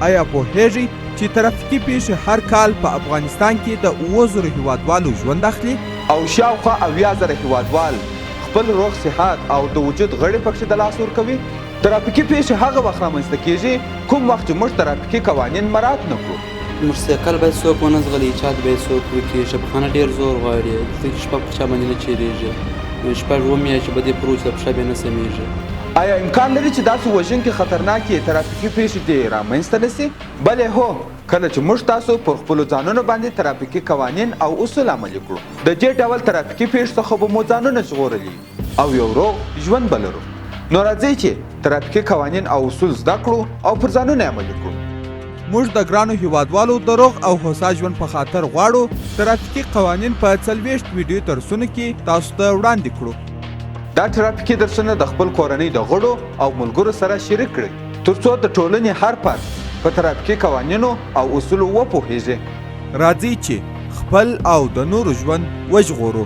ایا پوهیږئ چې ترافیکي پیښې هر کال په افغانستان کې د 7000 هیوادوالو ژوند اخلي؟ او شاوخوا 70,000 هیوادوال خپل روغ صحت او د وجود غړي پکښې د لاس ورکوي؟ ترافیکي پیښې هغه وخت رامنځته کیږي کوم وخت چې موږ ترافیکي قوانین مراعت نه کړو. موټرسایکل باید څوک ونه ځغلي، چات باید څوک وکړي، شپخانه ډېر زور غواړي، دلته کې شپه پر چا باندې نه چېرېږي، شپږ اووه میاشتې به دې پروت چې دا پښه بیا نه سمېږي. ایا امکان لري چې داسې وژونکې خطرناکې ترافیکي پیښې دې رامنځته نه شي؟ بلې هو، کله چې موږ تاسو پر خپلو ځانونو باندې ترافیکي قوانین او اصول عملي کړو، د دې ډول ترافیکي پیښو څخه به مو ځانونه ژغورلي او یو روغ ژوند به لرو. نو راځئ چې ترافیکي قوانین او اصول زده کړو او پر ځانونو یې عملي کړو. موږ د ګرانو هیوادوالو د روغ او هوسا ژوند په خاطر غواړو ترافیکي قوانین په 40 ویډیو درسونو کې تاسو ته وړاندې کړو. دا ترافیکي درسونه د خپل کورنۍ د غړو او ملګرو سره شریک کړئ، ترڅو د ټولنې هر فرد په ترافیکي قوانینو او اصولو وپوهیږي. راځئ چې خپل او د نورو ژوند وژغورو.